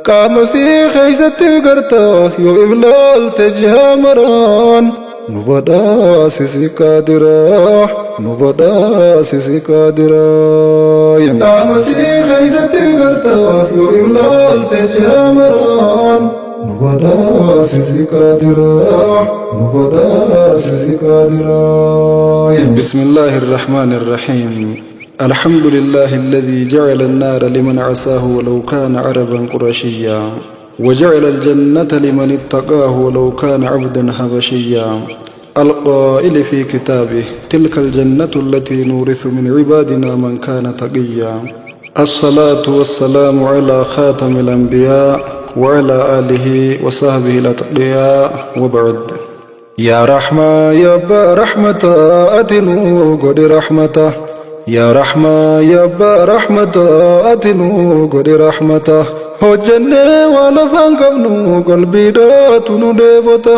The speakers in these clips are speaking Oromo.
Qaama sii keeysatti garta yoo iblaalte jihaa maraan nu badhaasisi qaadiraa nu badhaasisi qaadiraa. Qaama sii keeysatti garta yoo iblaalte jihaa maraan nu badhaasisi qaadiraa nu badhaasisi qaadiraa. بسم الله الرحمن الرحيم الحمد لله الذي جعل النار لمن عصاه ولو كان عربا قرشيا وجعل الجنة لمن اتقاه ولو كان عبدا حبشيا القائل في كتابه تلك الجنة التي نورث من عبادنا من كان تقيا الصلاة والسلام على خاتم الأنبياء وعلى آله وصحبه الأتقياء وبعد يا رحمة يا أبا رحمة أتنو قد رحمته يا رحمة يا أبا رحمة أتنو قد رحمته hojjannee waa lafaan qabnu qalbiidhaatu nu dheebota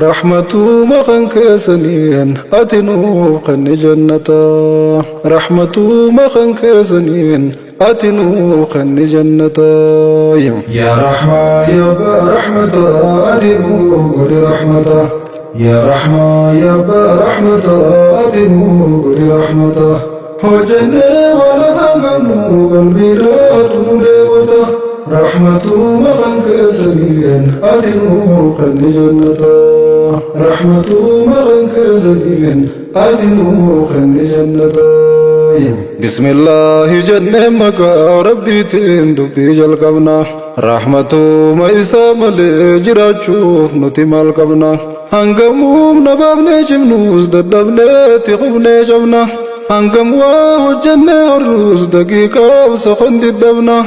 rahmatuu maqan keessaniin ati nuuf kenni jannata rahmatuu maqan keessaniin ati nuuf kenni jannata يا رحمة يا أبا رحمة ati nuuf godhi rahmata يا رحمة يا أبا رحمة ati nuuf godhi rahmata hojjannee waa lafaan qabnu qalbiidhaatu nu dheebota rahmatuu maqan keessaniin ati nuuf kenni jannata rahmatuu maqan keessaniin ati nuuf kenni jannata بسم الله jennee maqaa rabbiitiin dubbii jalqabna rahmatuma isaa malee jiraachuuf nuti maal qabna hangamuum nabaafnee cimnuus dadhabneeti qubnee cabna hangam waa hojjennee horruus daqiiqaaf soqon didhabna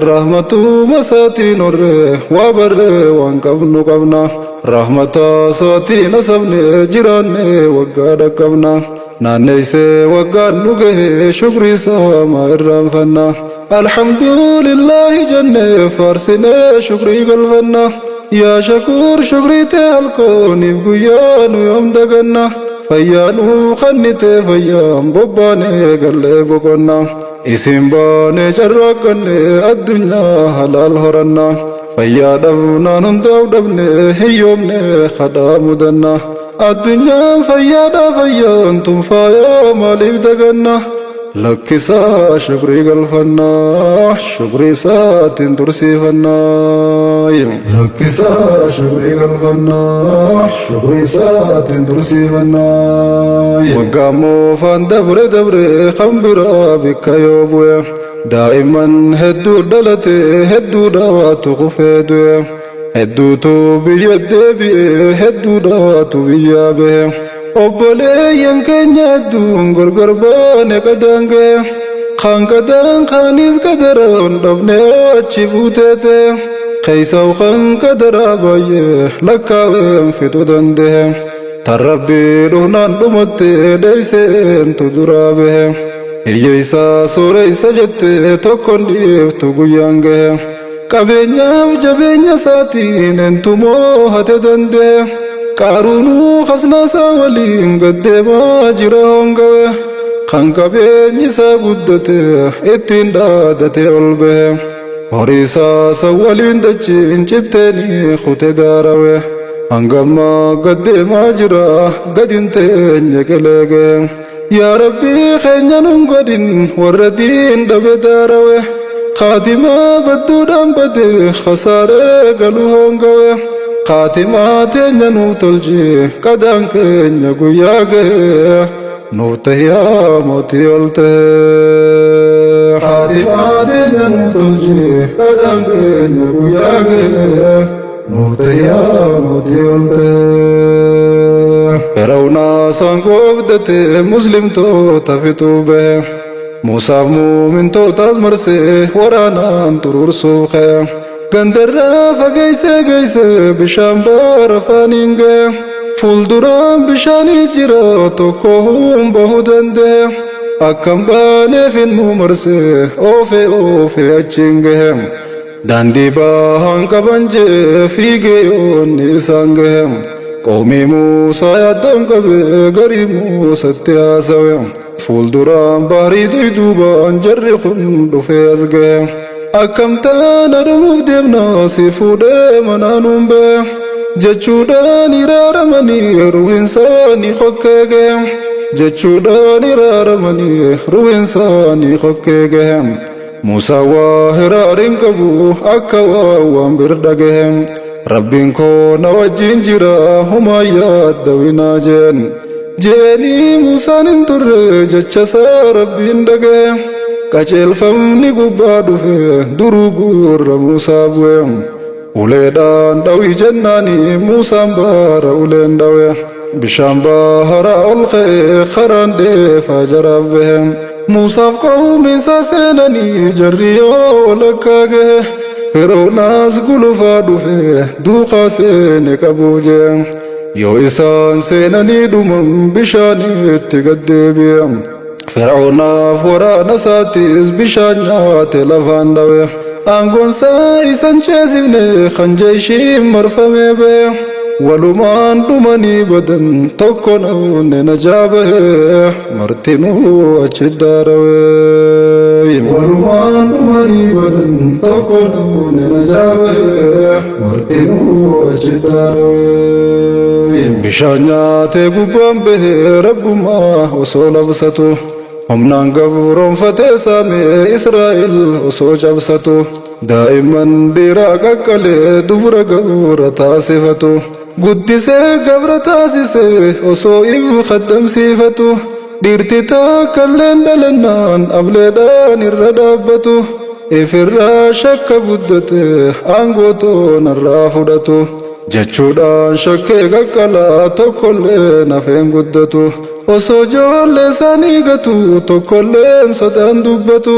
rahmatuma isaatiin horree waa barree waan qabnu qabna rahmata isaatiin asabne jiraanne waggaa dhaqqabna naanneessee waggaan nu gahe shukrii isaa maa irraanfanna alhamdulillahi jennee faarsinee shukrii galfanna yaa shakuur shukrii tee halkooniif guyyaa nu yoom daganna fayyaanuu kannitee fayyaan bobbaanee gallee boqonna isin baanee carraaqqanne addunyaa halaal horanna fayyaa dhabnaan hundaaf dhabne hiyyoomne kadhaa mudanna addunyaan fayyaadha fayyaan tun faayaa maaliif daganna lakkisaa shukrii galfannaa shukrii isaatiin tursiifannaa lakkisaa shukrii galfannaa shukrii isaatiin tursiifannaa waggaa moofaan dabre dabre kan biraa bikka yoo bu'e daa'imman hedduu dhalate hedduudhaatu kufee du'e hedduutu biyya deebi'e hedduudhaatu biyyaa bahe obboleeyyan keenya hedduun gargar baane qadaan gahe kan qadaan kaanis qadaraan dhabne achi buuteete keeysaw kan qadaraa baay'ee lakkaaween fixuu danda'e tan rabbii dhufnaan dhumatte dheeyseentu duraa bahe hiyyeessaa sooreysa jette tokkon dhiiftu guyyaan gahe qabeenyaaf jabeenya isaatiin entumoo hate danda'e qaaruunuu khasnaasaa waliin gaddeemaa jira hongawe kan qabeenyi isaa guddate ittiin dhaadate ol bahe horii isaa san waliin dachiin citteenii kute daarawe hangammaa gaddeemaa jira gadin teenye qilee gahe yaa rabbii keenya nun godhin warra diin dhabe daarawe kaatimaa badduudhaan bade khasaaree galu hongawe kaatimaa teenya nuuf tolchi qadaan keenya guyyaa gahe nuuf tahiyaa mootii ol tahe kaatimaa teenya nuuf tolchi qadaan keenya guyyaa gahe nuuf tahiyaa mootii ol tahe Fir'aawnaa saangoo abdate muslimtoota fixuu bahe Muusaa muumintootaas marsee waraanaan xuruursuuf ka'e gandarraa fageessee geessee bishaan baara afaaniin ga'e fuulduraan bishaanii jira tokko huun bahuu danda'e akkam baaneef inni marsee oofee oofee achiin gahe daandii bahaan qaban jee fiigee yoonni isaan gahe qoomii Muusaa yaaddoon qabe garii Muusatti haasawe fuulduraan baarii duyduubaan jarri kun dhufee as gahe. Akkam taana dhumuuf deemna si fuudhee manaa nuun bahe jechuudhaan iraaramanii ruhiinsaanii hokkee gahe jechuudhaan iraaramanii ruhiinsaanii hokkee gahe. Musaa waa hiraariin qabu akka waa waan bir dhagahe. Rabbiin koo na wajjin jira humaa yaaddawinaa jeen. Jeenii Musaan hin turre jecha isaa Rabbiin dhagahe. Qajeelfamni gubbaa dhufe duruu gurra Musaa bu'e. Uleedhaan dhawi jennaani Musaan baara uleen dhawe. Bishaan baharaa ol ka'e karaan dheefaa jaraaf bahe. Musaaf qawmi isaa seenanii jarri yoo walakkaa gahe. Fir'aunaas gulufaa dhufe duukaa seene qabuuf jee. Yoo isaan seenanii dhuman bishaanitti gad deebi'e. Fir'aunaaf waraana isaattis bishaan nyaate lafaan dhawe. Aangoonsaa isan ceesifne kan jeeshiin marfamee bahe. Walumaan dhumanii badan tokko namni najaa bahe martinuu achi daarawe. Walumaan dhumanii badan tokko namni najaa bahe martinuu achi daarawe. Bishaan nyaatee gubbaan bahe rabbummaa osoo labsatu. Humnaan gabroonfatee saamee Israa'el osoo cabsatu. Daa'imman dhiiraa qaqqalee dubra gabra taasifatu. Guddisee gabra taasisee osoo if khaddamsiifatu. Dhiirti takkalleen dhalannaan ableedhaan irra dhaabbatu. Ifirraa shakka guddate aangoo toonarraa fudhatu. Jechuudhaan shakkee qaqqalaa tokkollee nafeen guddatu. Osoo ijoollee isaanii gatu tokkolleen sodaan dubbatu.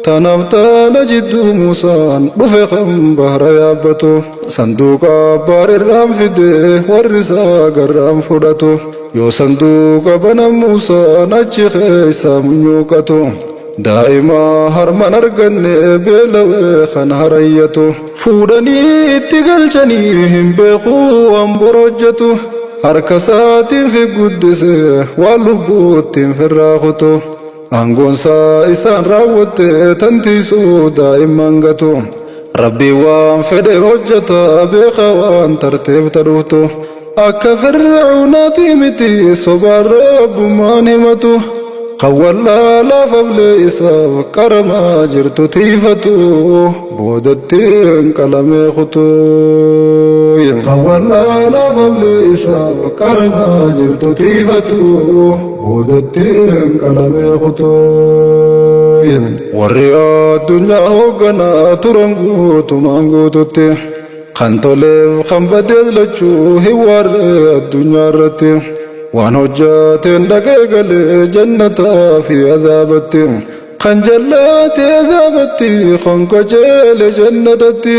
Tanaaf taana jidduu Musaan dhufe kan bahra yaabbatu. Sanduuqa abbaarirraan fide warri isaa garraan fudhatu. Yoo sanduuqa banan Musaan achi keessaa munyuuqatu. Daa'ima harman arganne beelawee kan harayyatu. Fuudhanii itti galchanii hin beekuu waan bor hojjetu. Harka isaatiin fi guddise waan lubbuuttiin firraa kutu. Aangoonsaa isaan raawwatte tantiisuu daa'imman gatu. Rabbi waan fedhe hojjeta beeka waan tartiibta dhuftu. Akka fir'aunaati miti sobaan rabbummaan himatu. Kan wallaalaaf ablee isaaf qaramaa jirtu tiifatu. Boodatti qalamee kutu. Kan wallaalaaf ablee isaaf qaramaa jirtu tiifatu. Boodatti qalamee kutu. Warri addunyaa hoogganaa turan guutumaan guututti. Kan toleef kan badees lachuu hin waarre addunyaa irratti. Waan hojjateen dhaqee galee jannataa fi azaabatti. Kan jallaate azaabatti kan qajeele jannatatti.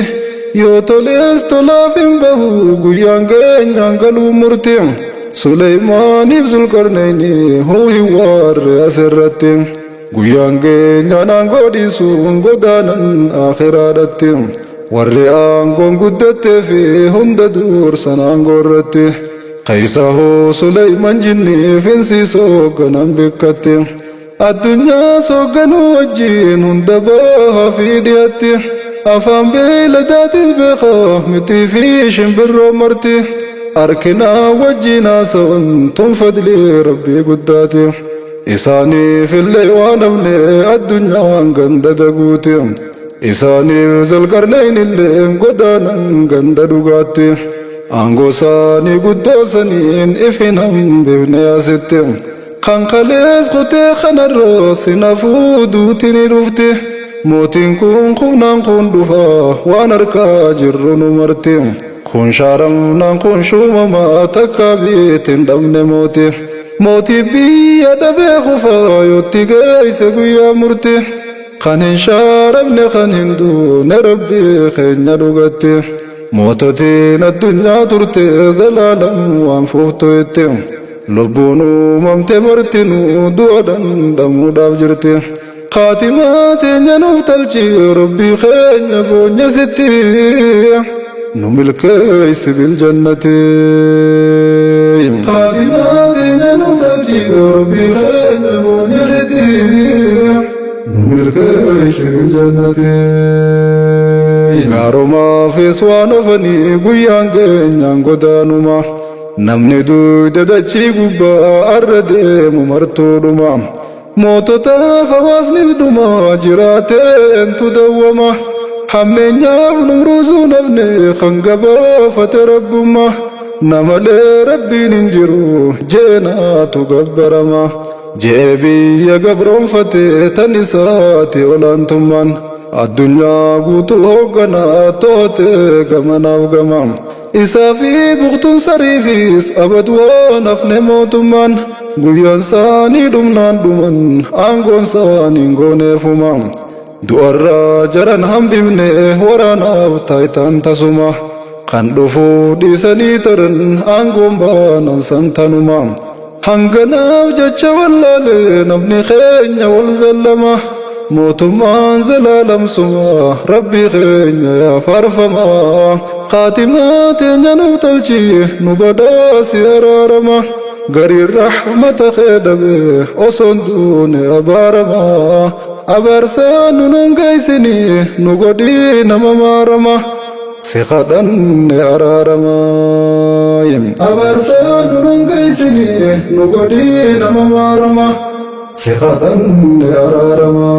Yoo tolees tolaaf hin bahu guyyaan geenyaan galuu murti. Suleymaaniif Zulqarneyni huu hin waarre asirratti. Guyyaan geenyaan aangoo dhiisuun godaanan akhiraadhatti. Warri aangoon guddattee fi hunda dursan aangoo irratti. Keessahoo Suleyman jinniif insiisoo hoogganan bikkatti. Addunyaa soogganuu wajjin hunda bahaa fi dhiyatti. Afaan beeyladaatis beekaa mitii fi shimbirroo marti. Arkinaa wajjin haasa'uun tun fadlii rabbii guddaati. Isaaniif illee waan hafne addunyaan ganda daguuti. Isaaniif Zulqarnayn illee godaanan ganda dhugaatti. Aangoo isaanii guddoo saniin ifin hambifne asitti. Kan kalees kutee kanarra sinafuu duuti ni dhufti. Mootiin kun kumnaan kun dhufa waan harkaa jirru nu marti. Kun shaaramnaan kun shuumamaa takka biitiin dhabne mooti. Mootii biyya dhabee kufaa yootti geesse guyyaa murti. Kan hin shaaramne kan hin duune rabbii keenya dhugatti. Moototiin addunyaa turte zalaalam waan fuuftu itti. Lubbuun uumamte martinuu du'a dhandhamuudhaaf jirti. Kaatimaa teenya nuuf talchi rabbii keenya boonye sitti. Nu milkeessi biljannati. Kaatimaa teenya nuuf talchi rabbii keenya boonye sitti. Nu Milkeessi jannatiin. Gaarumaafis waan hafanii guyyaan geenyaan godaanuma. Namni duyda dachii gubbaa arra deemu martuudhuma. Moototaaf hawaasnis dhuma jiraateentu dawwama. Hammeenyaaf numruusuu nafne kan gabaafate rabbumma. Namalee rabbiin hin jiru jeenaatu gabbarama. Je'ee biyya gabroonfate tan isaati olaantummaan. Addunyaa guutuu hoogganaa to'ate gamanaaf gama. Isaa fi buktuun sariifis abad waan hafne mootummaan. Guyyaan isaanii dhumnaan dhuman aangoon isaanii hin gooneefuma. Du'arraa jaran hambifne waraanaaf taayitaan tasuma. Kan dhufuu dhiisanii taran aangoon baanan san tanuma. Hanganaaf jecha wallaale namni keenya wal zallama. Mootummaan zalaalamsuma rabbi keenya yaa faarfama. Khaatimaa teenya nuuf tolchi nu badhaasi araarama. Gariin rahmata kee dhabe osoon duune abaarama. Abaarsaa nu nun geessini nu godhii nama maarama. Si kadhanne araarama. Abaarsaa nu nun geessini nu godhii nama maarama. Si kadhanne araarama.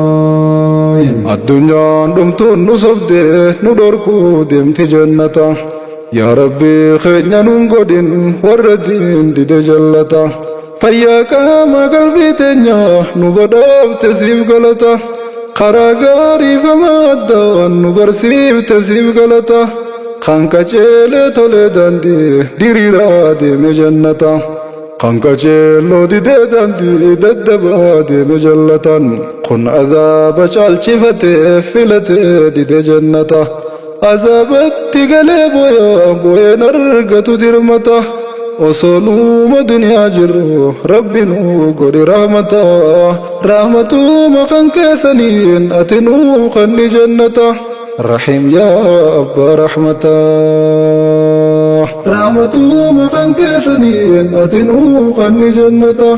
Addunyaan dhumtuun nu sobdee nu dhorkuu deemti jannata. Yaa Rabbi keenya nun godhin warra diin dide jallata. Fayyaa qaama qalbii teenya nu badhaafte siif galata. Karaa gaarii fama addaan nu barsiifte siif galata. Kan qaceelee tolee daandii diriiraa deeme jannata. Kan qaceelloo didee daandii daddabaa deeme jallatan. Kun azaaba caalchifatee filatee dide jannata. Azaabatti galee booya booyeen argatu dirmata. Osoo nuuma duniyaa jirru rabbi nu godhi rahmata. Rahmatuma kan keessaniin ati nuu kanni jannata. Rahiim yaa abbaa rahmata. Rahmatuma kan keessaniin ati nuu kanni jannata.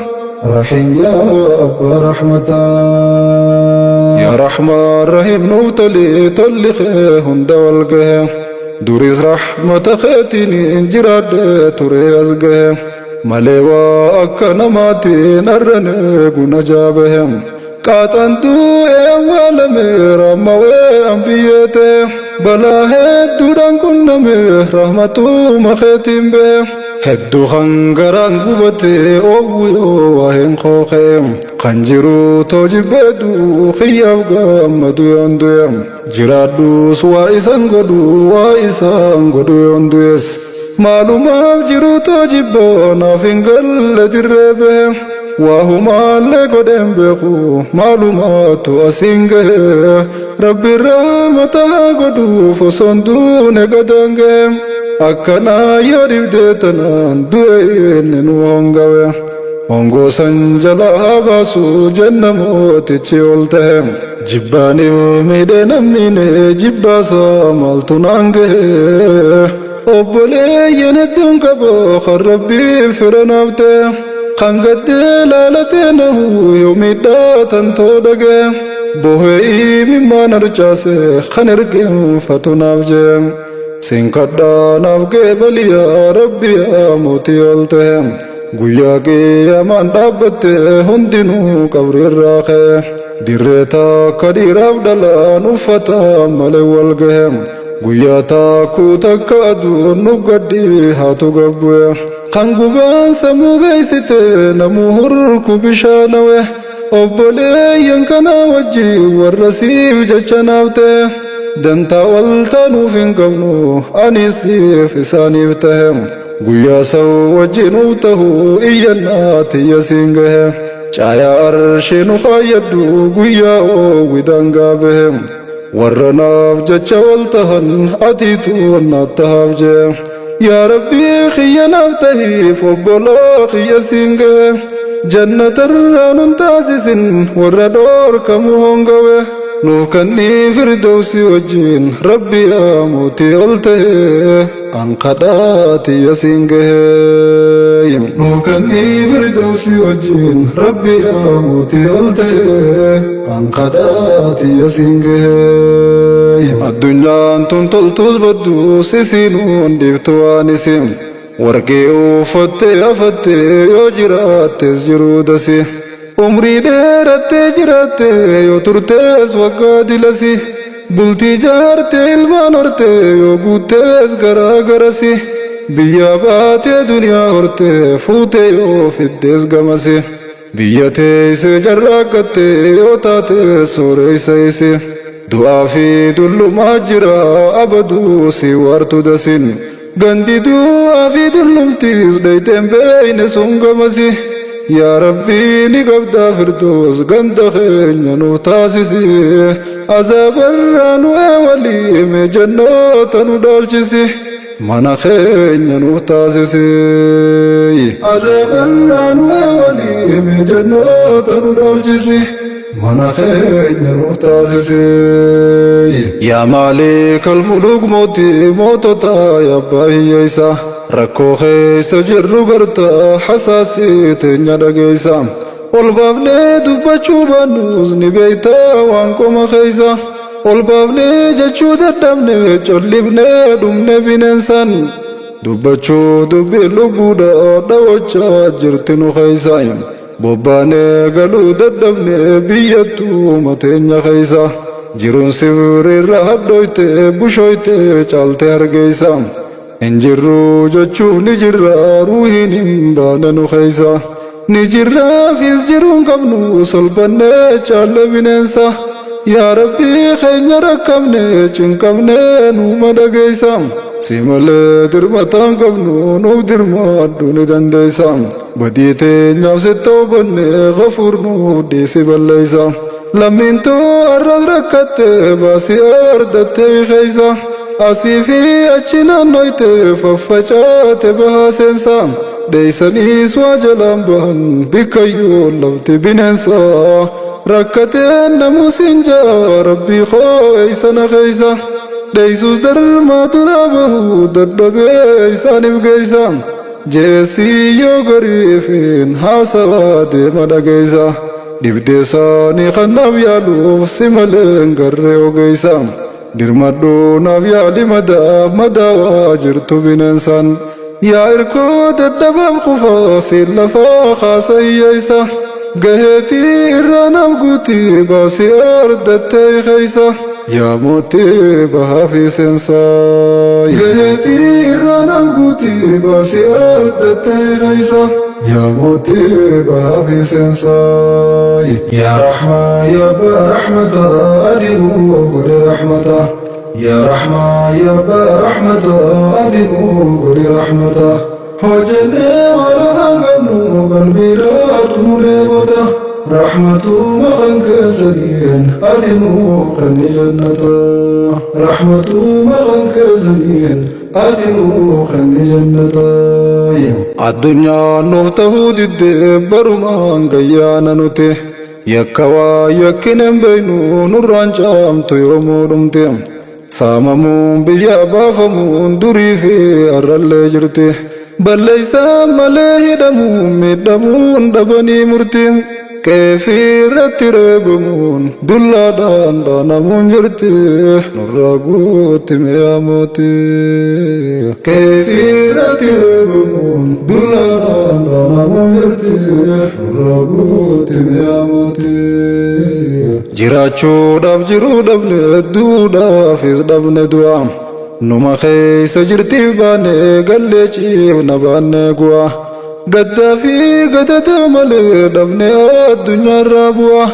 Rahiim yaa abbaa rahmata. Yaa Rahmaan Rahiim nuuf toli tolli kee hunda wal gahe. Duris rahmata keetiin jiraadhe ture as gahe. Malee waa akka namaatiin arran eegu na jaabahe. Qaaxaan du'ee awwaalame rammawee an biyyee ta'e. Balaa hedduudhaan qunname rahmatuma keetiin bahe. Hedduu kan garaan gubate oowwu yoo waa hin kooqe. Kan jiru too jibbee du'u kiyyaaf gammadu yoon du'e. Jiraadhus waa isan godhu waa isaan godhu yoon du'es. Maalumaaf jiru too jibboo naaf hin galle dirree bahe. Waa humaallee godheen beeku maalumaatu asiin gahe. Rabbi rahmata haa godhuuf osoon duune gadaan gahe. Akkanaa yoo dhibdee tanaan du'e inni nu hongawe. Hongoo san jalaa haa baasu jenna mootichi ol tahe. Jibbaaniif miidhee namniine jibbaasaa maaltu naan gahe. Obboleeyyan hedduun qaba kan rabbiin fira naaf ta'e. Kan gaddee laalatee nahu yoo miidhaa tantoo dhagaye. Bohee imimmaan harcaase kan erginfatu naaf jee. Sin kadhaa naaf qeebali yaa rabbi yaa mootii ol ta'e. Guyyaa qiyaamaan dhaabbatte hundinuu qabri irraa ka'e. Dirree takka dhiiraaf dhalaan uffata malee wal gahe. Guyyaa taakkuu takka aduun nu gaddi haatu gabbu'e. Kan gubaan sammuu beeksite namuu hurku bishaanawe. Obboleeyyan kana wajjin warra siif jecha naaf ta'e. Dantaa wal taanuuf hin qabnu ani siif isaaniif tahe. Guyyaa san wajjinuuf tahu iyyannaa tiyya siin gahe. Caayaa arshii nu kaayyadhu guyyaa oowwi daangaa bahe. Warra naaf jecha wal tahan atiitu naaf tahaaf jee. Yaa Rabbii kiyya naaf tahiif obbolaa kiyya siin gahe. Jannatarraa nun taasisin warra dhoorkamu hongawe. Nuuf kannii firdawsii wajjin Rabbi yaa mootii ol ta'e an kadhaa tiyya siin gahe. Nuuf kannii firdawsii wajjin Rabbi yaa mootii ol ta'e an kadhaa tiyya siin gahe. Addunyaan tun toltuus badduus isiinuun dhiiftu waan isin warqii uffattee afattee yoo jiraattees jiruu dasi. Umrii dheerattee jiraattee yoo turtees waggaa dilasi. Bultii jaartee ilmaan hortee yoo guuttees garaa garasi. Biyya baatee duniyaa hortee fuutee yoo fiddees gamasi. Biyya teessee jarraaqattee yoo taate sooreysa isi. Du'aa fi dullumaa jira abaduu si waartu dasin. Gandi du'aa fi dullumtiis dhayteen beeyne sun gamasi. Yaa Rabbii ni qabdaa firdoos ganda keenya nu taasisi. Azaabarraa nu eewalii mee jannoota nu dhaalchisi. Mana keenya nuuf taasisi. Azaabarraa nu eewalii mee jannoota nu dhaalchisi. Mana keenya nuuf taasisi. Yaa maalikal muluk mootii mootota abbaa hiyyeessa. Rakkoo keessa jirru garta hasaasii teenya dhageessa. Ol baafnee dubbachuu baannus ni beekta waan qoma keessa. Ol baafnee jechuu dadhabne collifnee dhumne bineensaan. Dubbachuu dubbii lubbuudha dhawachaa jirti nu keessa. Bobbaanee galuu dadhabne biyyattuu mateenya keessa. Jiruun sirriirra hadhooyte bushooyte caalte hargeysa. Hin jirru jechuuf ni jirra ruuhiin hin baane nu keessa. Ni jirraafis jiruun qabnu solbannee caalle bineensa. Yaa Rabbii keenya rakkabne cinqabne nuuma dhageessa. Si malee dirmataan qabnu nuuf dirmaadhu ni dandeessa. Badii teenyaaf sitti hubanne ghafuur nuuf dhiisi balleessa. Lammiintoo har'as rakkatte baasii ardattee keessa. Asii fi achi naannoyte faffacaate bahaa seensa. Dheeysaniis waa jalaan bahan bikkayyuu lafti bineensa. Rakkateen namuus hin jaa rabbii koo eeysana keeysa. Dheeysuus darmaa duraa bahu dadhabee isaaniif geeysa. Jeesii yoo gariifin haasawaa deema dhageeysa. Dhibdee isaanii kan naaf yaaluuf si malee hin garree ogeeysa. Dirmadhuu naaf yaali madaa madaawaa jirtu bineensaan. Yaa irkoo dadhabaaf kufaa siin lafaa kaasa hiyyeessa. Gaheetii irraa naaf guutii baasii ardattee keeysa. Yaa mootii bahaa fi seensaa. Gaheetii irraa naaf guutii baasii ardattee keeysa. Yaa mootii bahaa fi seensaa. Yaa Rahmaa yaa abbaa rahmata ati nuu godhe rahmata. Yaa Rahmaa yaa abbaa rahmata ati nuu godhe rahmata. Hojjennee waan afaan qabnu qalbiidhaatu nu dheebota. Rahmatuma kan keessaniin ati nuu kenni jannata. Rahmatuma kan keessaniin ati nuu kenni jannata. Addunyaan nuuf tahuu diddee barumaan gayyaana nuti. Yakka waa yakkinen beeynu nurraan caamtu yoomuu dhumte. Saamamuun biyya baafamuun durii fi har'allee jirti. Balleessaa malee hidhamuun miidhamuun dhabanii murti. Qeefii irratti reebamuun dullaadhaan dhaanamuun jirti. Nurraa guutti mi'a mootii. Qeefii irratti reebamuun dullaadhaan dhaanamuun jirti. Nurraa guutti mi'a mootii. Jiraachuudhaaf jiruu dhabne duudhaafis dhabne du'a. Numa keessa jirtiif baane gallee ciifna baanne gu'a. Gaddaa fi gadadaa malee dhabne addunyaarraa bu'a.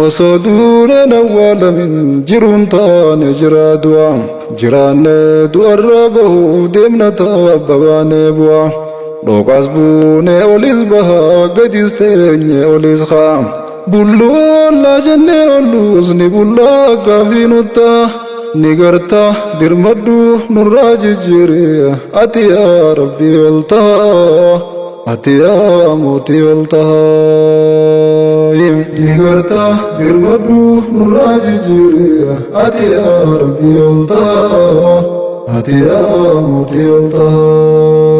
Osoo duuneen awwaalamin jiruun taane jira du'a. Jiraanne du'arraa bahuuf deemna taabba baanee bu'a. Dhooqas buunee olis bahaa gadis teenye olis kaa. Bulluu ollaa jennee olluus ni bullaa gaafii nutta. Ni garta dirmadhu nurraa jijjiiri ati yaa rabbii ol ta'a. Ati yaa mootii ol tahaa. Ni garta dirmadhu nurraa jijjiiri ati yaa Rabbii ol tahaa. Ati yaa mootii ol tahaa.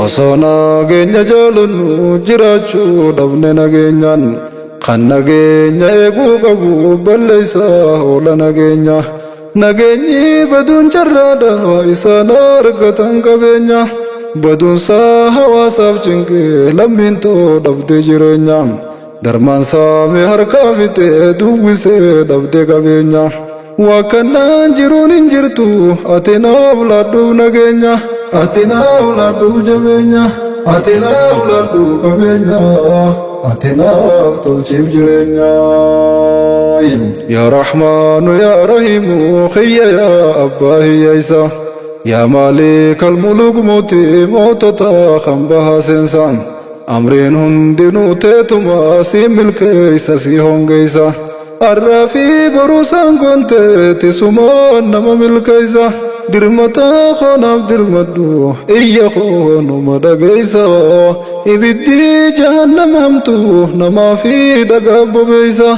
Osoo nageenya jaalannu jiraachuu dhabne nageenyaan. Kan nageenya eeguu qabu balleessaa oola nageenya. Nageenyi baduun carraadha isaan argatan qabeenya. Baduunsaa hawaasaaf cinqee lammiin too dhabde jireenya. Darmaan saamee harkaa fixee duwwisee dhabde qabeenya. Waakkannaan jiruun hin jirtu ati naaf laadhuuf nageenya. Ati naaf laadhuuf jabeenya. Ati naaf laadhuuf qabeenya. Ati naaf tolchiif jireenya. Yaa Rahmaanu yaa Rahiimu kiyya yaa abbaa hiyyeessa. Yaa maalikal muluk mootii mootota kan bahaa seensa. Amriin hundinuu teetuma si milkeessa si hongeessa. Arraa fi boruu sangoon teetisumaan nama milkeessa. Dirmata koonaaf dirmadhu iyya koonuma dhageessa. Ibiddi jahannam hamtu namaa fi dhagaa bobeessa.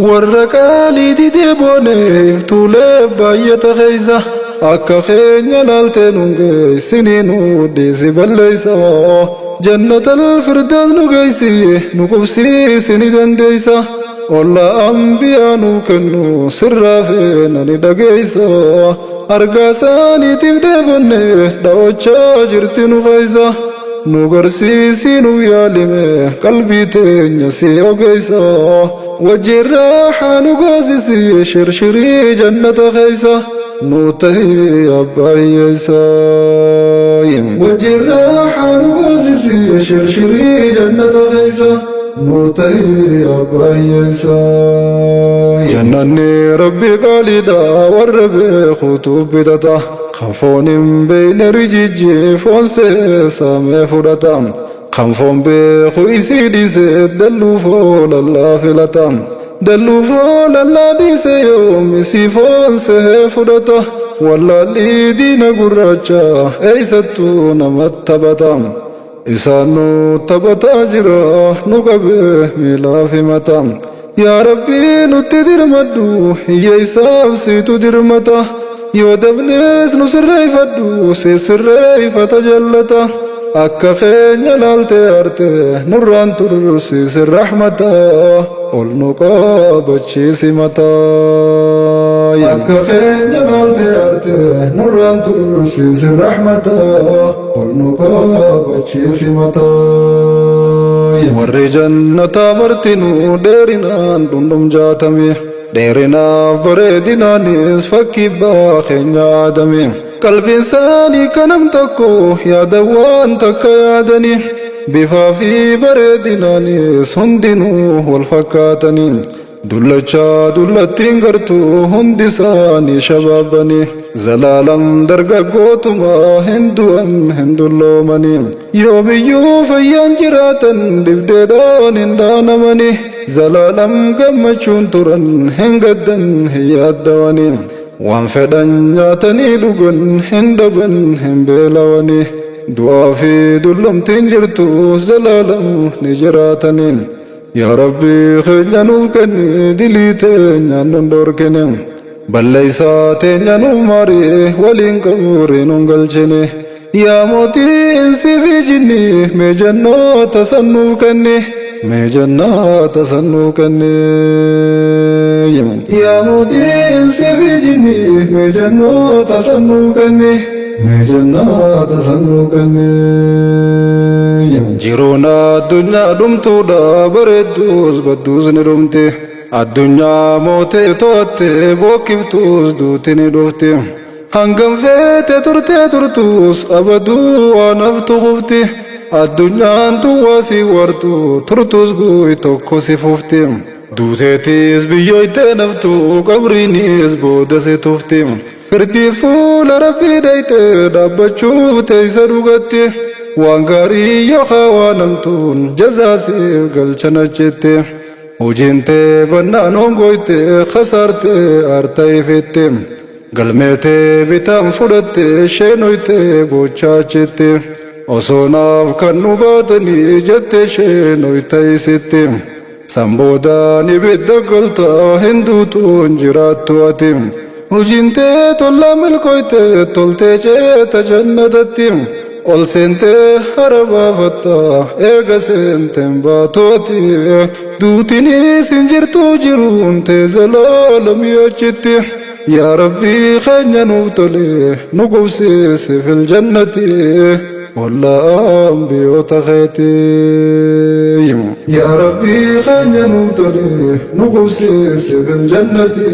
Warra qaalii didee booneef tuulee baay'ata keessa. Akka keenya laaltee nun geessinii nu dhiisi balleessa. Jannatal firdaus nu geessi nu qubsiisi ni dandeessa. Olla ambiyaa nu kennu sirraa feena ni dhageessa. Argaa isaaniitiif dheebonne dhawachaa jirti nu keessa. Nu garsiisi nu yaalime qalbii teenya si ogeessa. Wajjin raaxaa nu goosisi shirshirii jannata keessa. Nu tahii abbaa hiyyeessa. Wajjin raaxaa nu goosisi shirshirii jannata keessa. Nu tahii abbaa hiyyeessa. Jannanni rabbi qaaliidha warra beekutu bitata. Kan foon hin beekne rijijji foon seesamee fudhata. Kan foon beeku isii dhiise dalluu foolallaa filata. Dalluu foolallaa dhiise yoom isii foon sehee fudhata. Wallaalli diina gurraacha eessattuu namatti taphata. Isaan nu taphataa jira nu qabee miilaaf himata. Yaa Rabbi nutti dirmadhu hiyyeessaaf siitu dirmata. Yoo dabnees nu sirreeffadhu si sirreeffata jallata. Akka keenya laaltee arte nurraan tursiisi rahmata. Ol nu qabachiisi mataa. Akka keenya laaltee arte nurraan tursiisi rahmata. Ol nu qabachiisi mataa. Warri jannataa martinuu dheerinaan dhundhum jaatame. Dheerinaaf bareedinaanis fakkii baa keenya aadame. Qalbiin isaanii kanam tokko yaada waan takka yaadani. Bifaa fi bareedinaanis hundinuu wal fakkaatanii. Dullachaa dullattiin gartuu hundi isaanii shabaabanii. Zalaalam dargaggootuma hin du'an hin dulloomanii. Yoomiyyuu fayyaan jiraatan dhibdeedhaan hin dhaanamanii. Zalaalam gammachuun turan hin gaddan hin yaaddawanii. Waan fedhan nyaatanii dhugan hin dhaban hin beelawanii. Du'aa fi dullomtiin jirtu zalaalam ni jiraatanii. Yaa Rabbi keenya nuuf kenni dilii teenyaan nun dhorkine. Balleessaa teenya nuuf maari waliin qabri nun galchine. Yaa mootii insii fi jinni mee jannaata san nuuf kenni. Mee jannaata san nuuf kenni. Yaa mootii insii fi jinni mee jannaata san nuuf kenni. Mee jannaata san nuuf kenni. Jiruun addunyaa dhumtuudha bareedduus badduus ni dhumti. Addunyaa mootee to'atte bookkiftuus duuti ni dhufti. Hangam feete turtee turtuus abaduu waan haftu kufti. Addunyaan duwwaa si wartu turtuus guy tokko si fufti. Duuteetis biyyoytee naftu qabriinis booda si tufti. Firdii fuula rabbii dhayxee dhaabbachuuf teessa dhugatti. Waan gaarii yookaan waan hamtuun jazaa siif galchan achitti. Hojiin tee bannaan hongoyte kasaarte aarta ifitti. Galmeetee bitaan fudhatte sheenoyte boochaa achitti. Osoo naaf kannuu baatanii jette isheen hoyta isitti. San boodaan ibidda galta hin duutuun jiraattu ati. Hojiin tee tollaa milkooyte toltee ceeta jannatatti. Ol seentee hara baafatta eega seenteen baatu ati. Duutinis hin jirtu jiruun tee zalaalamii achitti. Yaa Rabbii keenya nuuf tole nu qubsiisi fil jannati. Ollaa ambiyoota keetii. Yaa Rabbii keenya nuuf tole nu qubsiisi fil jannati.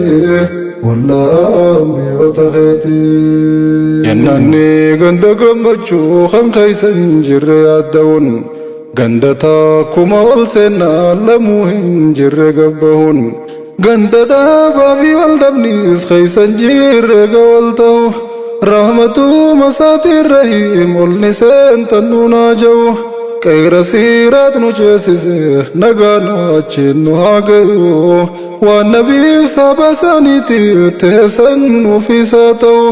Ollaa ambiyoota keetii. Jannanni ganda gammachuu kan keessa hin jirre yaadda'uun. Ganda takkuma ol seennaa lamuu hin jirre gabbahuun. Ganda dhaabaa fi wal dhabnis keessa hin jirre gawal ta'u. Rahmatuma isaatiin rahiim ol ni seentan nuun haa ja'u. Qeera siiraat nu ceesise nagaan achiin nu haa gayu. Waan nabiif saaba isaaniitiif teessan nuufis haa ta'u.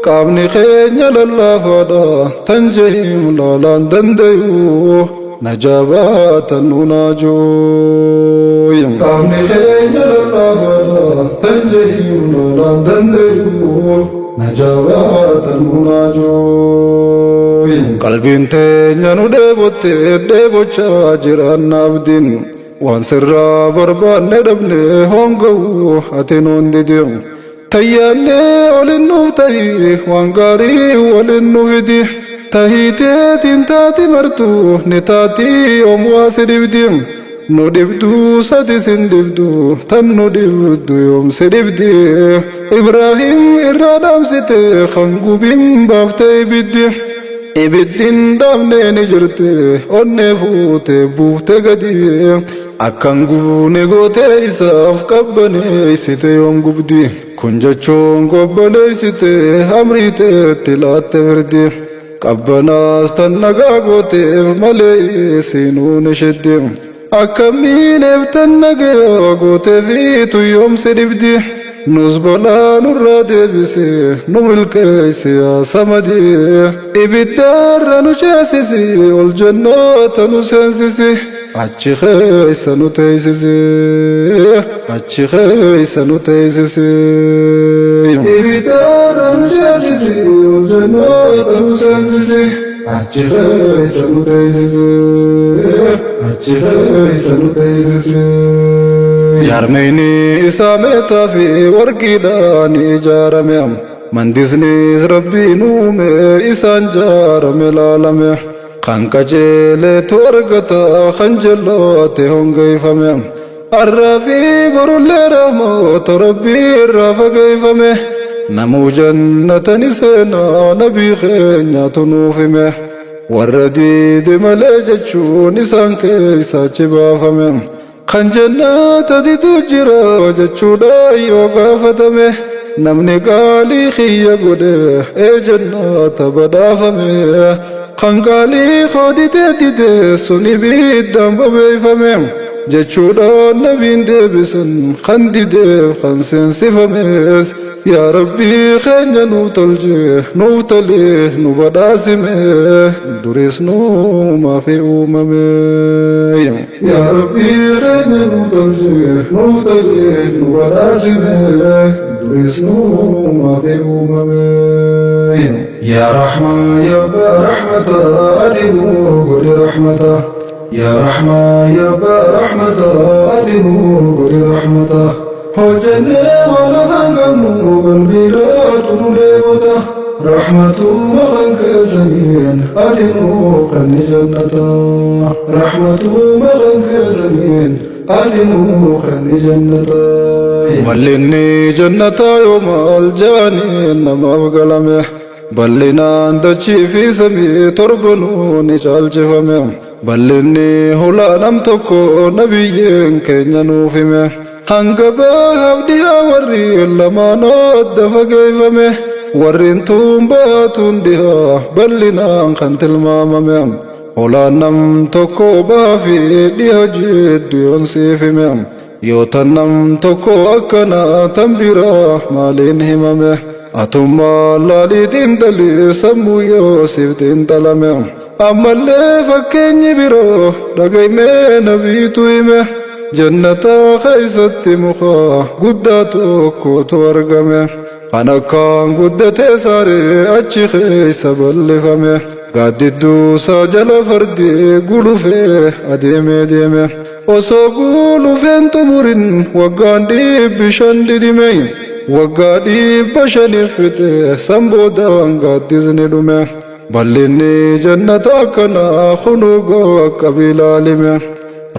Qaamni keenya lallaafaadha tan jahiim laalaan dandayu. Najaa baatan nuun haa ja'u. Qaamni keenya lallaafaadha tan jahiim laalaan dandayu. Najaa baatan nuun haa ja'u. Qalbiin teenya nu dheebotte dheebochaa jiraan abdiin. Waan sirraa barbaanne dhabne honga'u ati nuun didi. Tayyaannee olin nuuf tahi waan gaarii waliin nu fidi. Tahiiteetiin taati martu ni taati yoom waa si dhibdi. Nu dhibduu sadi sin dhibdu tan nu dhibdu yoom si dhibdi. Ibraahim irraa dhaamsite kan gubin baafte ibiddi. Ibiddin dhaabnee ni jirti onnee fuute buufte gadi. Akkan gubne gootee isaaf qabbaneessite yoom gubdi. Kun jechuun gobboleessite amriiteetti laatte firdi. Qabbanaas tan nagaa gooteef malee isiinuu ni shiddi. Akkamiin eeftan nagaya gootee fi tuyyoom si dhibdi. Nus balaa nurraa deebise nu milkeessi yaa samadi. Ibiddaarra nu ceesisi ol jannaata nu seensisi. Achi keessa nu teessisi. Achi keessa nu teessisi. Ibiddaarra nu ceesisi ol jannaata nu seensisi. Achi keessa nu teessisi. Achi keessa nu teessisi. Jaarmeyni isaa meetaa fi warqiidhaan ijaarame. Mandisnis Rabbiin uume isaan jaarame laalame. Kan qajeeletu argata kan jal'ate hongeeffame. Arraa fi borullee rahmata Rabbii irraa fageeffame. Namuu jannata ni seenaa nabii keenyatu nuuf hime. Warra diide malee jechuun isaan keessa achi baafame. Kan jannata didu jira jechuudha yoo gaafatame. Namni qaalii kiyya godhe ee jannata badhaafame. Kan qaalii koo didee dide sun ibiddaan bobeeffame. Jechuudhaan nabiin deebisan kan dideef kan seensifames. Yaa Rabbii keenya nuuf tolche nuuf tolee nu badhaasime. Duris nuumaa fi uumame. Yaa Rabbii keenya nuuf tolche nuuf tolee nu badhaasime. Duris nuumaa fi uumame. Yaa Rahmaa yaa Abbaa Rahmata ati nuu godhi rahmata. Yaa Rahmaa yaa Abbaa Rahmata ati nuu godhi rahmata. Hojjennee waan afaan qabnu qalbiidhaatu nu dheebota. Rahmatuma kan keessaniin ati nuu kenni jannata. Rahmatuma kan keessaniin ati nuu kenni jannata. Bal'inni jannataa yoo maal jaaniin namaaf galame. Bal'inaan dachii fi samii torbanuu ni caalchifame. Bal'inni hulaa nam tokko nabiyyiin keenya nuuf hime. Hanga bahaaf dhihaa warri lamaan adda fageeffame. Warreen tuun baatuun dhihaa bal'inaan kan tilmaamame. Hulaan nam tokko bahaa fi dhiha jidduu yoon siif hime. Yoo tan nam tokko akkana tan biraa maaliin himame. Atummaa laalii xiinxalii sammuu yoo siif xiinxalame. Ammallee fakkeenyi biroo dhagaymee nabiitu hime. Jannata keeysatti muka guddaa tokkotu argame. Kan akkaan guddatee saaree achi keeysa bal'ifame. Gaaddidduusaa jala fardi gulufee adeemee deeme. Osoo gulufeen xumurin waggaan 500 didhime. Waggaa 500 fixe san boodaan gaaddisni dhume. Bal'inni jannata akkanaa kunuu qabiilaalime.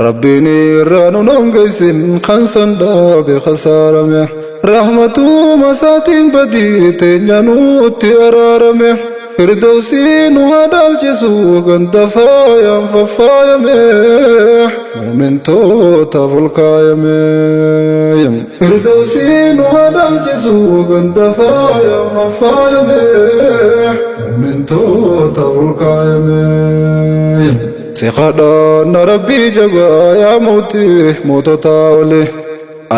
Rabbiin irraa nun hongeessin kan san dhaabe khasaarame. Rahmatuma isaatiin badii teenya nutti araarame. Firdawsii nu haa dhaalchisu ganda faayaan faffaayame. Mu'mintootaaf ol kaayame. Firdawsii nu haa dhaalchisu ganda faayaan faffaayame. Mu'mintootaaf ol kaayame. Si kadhanna Rabbii jabaa yaa mootii moototaa oli.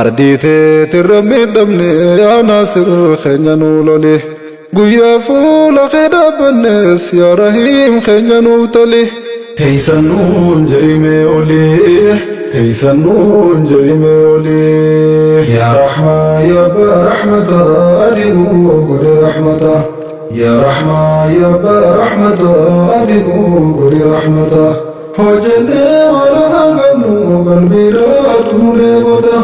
Ardii teetirra miidhamne yaa Naasir keenya nuu loli. Guyyaa fuula kee dhaabbannes yaa Rahiim keenya nuuf toli. Teeysan nuun je'imee oli. Teeysan nuun je'imee oli. Yaa Rahmaa yaa Abbaa Rahmata ati nuu godhi rahmata. Yaa Rahmaa yaa Abbaa Rahmata ati nuu godhi rahmata. Hojjennee waan afaan qabnu qalbiidhaatu nu dheebota.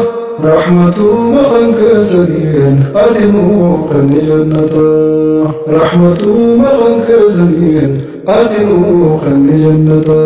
Rahmatuma kan keessaniin ati nuu kenni jannata. Rahmatuma kan keessaniin ati nuu kenni jannata.